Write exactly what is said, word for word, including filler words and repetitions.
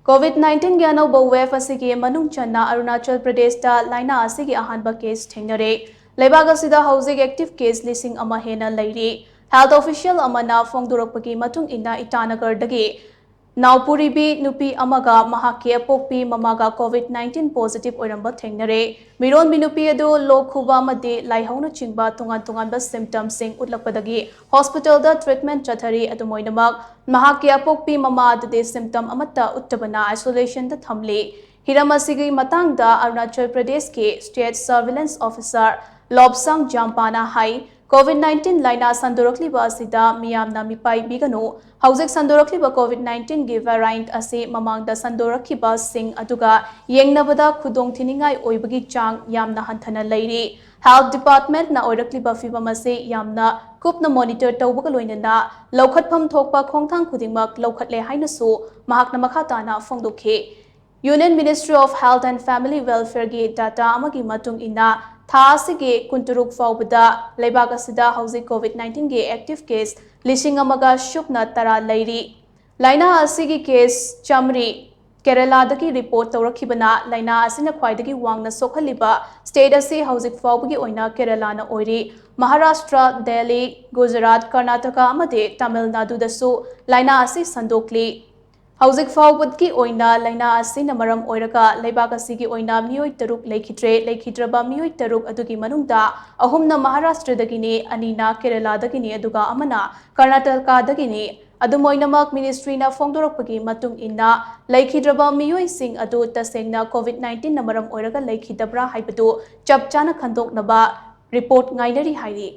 COVID ꯅꯥꯏꯟꯇꯤꯟꯒꯤ ꯑꯅꯧꯕ wave ꯑꯁꯤꯒꯤ ꯃꯅꯨꯡ ꯆꯟꯅ ꯑꯔꯨꯅꯥꯆꯜ ꯄ꯭ꯔꯗꯦꯁꯇ ꯂꯥꯏꯅꯥ ꯑꯁꯤꯒꯤ ꯑꯍꯥꯟꯕ ꯀꯦꯁ ꯊꯦꯡꯅꯔꯦ꯫ ꯂꯩꯕꯥꯛ ꯑꯁꯤꯗ ꯍꯧꯖꯤꯛ ꯑꯦꯛꯇꯤꯚ ꯀꯦꯁ ꯂꯤꯁꯤꯡ ꯑꯃ ꯍꯦꯟꯅ ꯂꯩꯔꯤ꯫ ꯍꯦꯜꯊ ꯑꯣꯐꯤꯁꯤꯌꯦꯜ ꯑꯃꯅ ꯐꯣꯡꯗꯣꯔꯛꯄꯒꯤ ꯃꯇꯨꯡ ꯏꯟꯅ, ꯏꯇꯥꯅꯒꯔꯗꯒꯤ ꯅꯥꯎꯄꯨꯔꯤꯕꯤ ꯅꯨꯄꯤ ꯑꯃꯒ ꯃꯍꯥꯛꯀꯤ ꯑꯄꯣꯛꯄꯤ ꯃꯃꯥꯒ ꯀꯣꯚꯤꯗ ꯅꯥꯏꯟꯇꯤꯟ ꯄꯣꯖꯤꯇꯤꯚ ꯑꯣꯏꯔꯝꯕ ꯊꯦꯡꯅꯔꯦ꯫ ꯃꯤꯔꯣꯟꯕꯤ ꯅꯨꯄꯤ ꯑꯗꯨ ꯂꯣꯛ ꯈꯨꯕ ꯑꯃꯗꯤ ꯂꯥꯏꯍꯧꯅꯆꯤꯡꯕ ꯇꯣꯉꯥꯟ ꯇꯣꯉꯥꯟꯕ ꯁꯤꯝꯇꯝꯁꯤꯡ ꯎꯠꯂꯛꯄꯗꯒꯤ ꯍꯣꯁꯄꯤꯇꯥꯜꯗ ꯇ꯭ꯔꯤꯠꯃꯦꯟꯠ ꯆꯠꯊꯔꯤ꯫ ꯑꯗꯨꯝ ꯑꯣꯏꯅꯃꯛ, ꯃꯍꯥꯛꯀꯤ ꯑꯄꯣꯛꯄꯤ ꯃꯃꯥ ꯑꯗꯨꯗꯤ ꯁꯤꯝꯇꯝ ꯑꯃꯠꯇ ꯎꯠꯇꯕꯅ ꯑꯥꯏꯁꯣꯂꯦꯁꯟꯗ ꯊꯝꯂꯤ꯫ ꯍꯤꯔꯝ ꯑꯁꯤꯒꯤ ꯃꯇꯥꯡꯗ ꯑꯔꯨꯅꯥꯆꯜ ꯄ꯭ꯔꯗꯦꯁꯀꯤ ꯁ꯭ꯇꯦꯠ ꯁꯔꯚꯤꯂꯦꯟꯁ ꯑꯣꯐꯤꯁꯥꯔ ꯂꯣꯕꯁꯥꯡ ꯖꯥꯝꯄꯥꯅ ꯍꯥꯏ, ꯀꯣꯚꯤꯗ ꯅꯥꯏꯟꯇꯤꯟ ꯂꯥꯏꯅꯥ ꯁꯟꯗꯣꯔꯛꯂꯤꯕ ꯑꯁꯤꯗ ꯃꯤꯌꯥꯝꯅ ꯃꯤꯄꯥꯏꯕꯤꯒꯅꯨ꯫ ꯍꯧꯖꯤꯛ ꯁꯟꯗꯣꯔꯛꯂꯤꯕ ꯀꯣꯚꯤꯗ ꯅꯥꯏꯟꯇꯤꯟꯒꯤ ꯚꯦꯔꯥꯏꯟꯠ ꯑꯁꯤ ꯃꯃꯥꯡꯗ ꯁꯟꯗꯣꯔꯛꯈꯤꯕꯁꯤꯡ ꯑꯗꯨꯒ ꯌꯦꯡꯅꯕꯗ ꯈꯨꯗꯣꯡꯊꯤꯅꯤꯡꯉꯥꯏ ꯑꯣꯏꯕꯒꯤ ꯆꯥꯡ ꯌꯥꯝꯅ ꯍꯟꯊꯅ ꯂꯩꯔꯤ꯫ ꯍꯦꯜꯊ ꯗꯤꯄꯥꯔꯠꯃꯦꯟꯠꯅ ꯑꯣꯏꯔꯛꯂꯤꯕ ꯐꯤꯚꯝ ꯑꯁꯤ ꯌꯥꯝꯅ ꯀꯨꯞꯅ ꯃꯣꯅꯤꯇꯔ ꯇꯧꯕꯒ ꯂꯣꯏꯅꯅ ꯂꯧꯈꯠꯐꯝ ꯊꯣꯛꯄ ꯈꯣꯡꯊꯥꯡ ꯈꯨꯗꯤꯡꯃꯛ ꯂꯧꯈꯠꯂꯦ ꯍꯥꯏꯅꯁꯨ ꯃꯍꯥꯛꯅ ꯃꯈꯥ ꯇꯥꯅ ꯐꯣꯡꯗꯣꯛꯈꯤ꯫ Union Ministry of Health and Family Welfare ꯒꯤ ꯗꯥꯇꯥ ꯑꯃꯒꯤ ꯃꯇꯨꯡ ꯏꯟꯅ, ꯊꯥ ꯑꯁꯤꯒꯤ ꯀꯨꯟꯇꯔꯨꯛ ꯐꯥꯎꯕꯗ ꯂꯩꯕꯥꯛ ꯑꯁꯤꯗ ꯍꯧꯖꯤꯛ ꯀꯣꯚꯤꯗ ꯅꯥꯏꯟꯇꯤꯟꯒꯤ ꯑꯦꯛꯇꯤꯚ ꯀꯦꯁ ꯂꯤꯁꯤꯡ ꯑꯃꯒ ꯁꯨꯞꯅ ꯇꯔꯥ ꯂꯩꯔꯤ꯫ ꯂꯥꯏꯅꯥ ꯑꯁꯤꯒꯤ ꯀꯦꯁ ꯆꯥꯃꯔꯤ ꯀꯦꯔꯂꯥꯗꯒꯤ ꯔꯤꯄꯣꯔꯠ ꯇꯧꯔꯛꯈꯤꯕꯅ ꯂꯥꯏꯅꯥ ꯑꯁꯤꯅ ꯈ꯭ꯋꯥꯏꯗꯒꯤ ꯋꯥꯡꯅ ꯁꯣꯛꯍꯜꯂꯤꯕ ꯁ꯭ꯇꯦꯠ ꯑꯁꯤ ꯍꯧꯖꯤꯛ ꯐꯥꯎꯕꯒꯤ ꯑꯣꯏꯅ ꯀꯦꯔꯂꯥꯅ ꯑꯣꯏꯔꯤ꯫ ꯃꯍꯥꯔꯥꯁꯇ꯭ꯔ, ꯗꯦꯜꯂꯤ, ꯒꯨꯖꯔꯥꯠ, ꯀꯔꯅꯥꯇꯀꯥ ꯑꯃꯗꯤ ꯇꯥꯃꯤꯜ ꯅꯥꯗꯨꯗꯁꯨ ꯂꯥꯏꯅꯥ ꯑꯁꯤ ꯁꯟꯗꯣꯛꯂꯤ꯫ ꯍꯧꯖꯤꯛ ꯐꯥꯎꯕꯒꯤ ꯑꯣꯏꯅ ꯂꯥꯏꯅꯥ ꯑꯁꯤꯅ ꯃꯔꯝ ꯑꯣꯏꯔꯒ ꯂꯩꯕꯥꯛ ꯑꯁꯤꯒꯤ ꯑꯣꯏꯅ ꯃꯤꯑꯣꯏ ꯇꯔꯨꯛ ꯂꯩꯈꯤꯗ꯭ꯔꯦ꯫ ꯂꯩꯈꯤꯗ꯭ꯔꯕ ꯃꯤꯑꯣꯏ ꯇꯔꯨꯛ ꯑꯗꯨꯒꯤ ꯃꯅꯨꯡꯗ ꯑꯍꯨꯝꯅ ꯃꯍꯥꯔꯥꯁꯇ꯭ꯔꯗꯒꯤꯅꯤ, ꯑꯅꯤꯅ ꯀꯦꯔꯂꯥꯗꯒꯤꯅꯤ, ꯑꯗꯨꯒ ꯑꯃꯅ ꯀꯔꯅꯥꯇꯀꯥꯗꯒꯤꯅꯤ꯫ ꯑꯗꯨꯝ ꯑꯣꯏꯅꯃꯛ, ꯃꯤꯅꯤꯁꯇ꯭ꯔꯤꯅ ꯐꯣꯡꯗꯣꯔꯛꯄꯒꯤ ꯃꯇꯨꯡ ꯏꯟꯅ, ꯂꯩꯈꯤꯗ꯭ꯔꯕ ꯃꯤꯑꯣꯏꯁꯤꯡ ꯑꯗꯨ ꯇꯁꯦꯡꯅ ꯀꯣꯚꯤꯗ ꯅꯥꯏꯟꯇꯤꯟꯅ ꯃꯔꯝ ꯑꯣꯏꯔꯒ ꯂꯩꯈꯤꯗꯕ꯭ꯔꯥ ꯍꯥꯏꯕꯗꯨ ꯆꯞ ꯆꯥꯅ ꯈꯟꯗꯣꯛꯅꯕ ꯔꯤꯄꯣꯔꯠ ꯉꯥꯏꯅꯔꯤ ꯍꯥꯏꯔꯤ꯫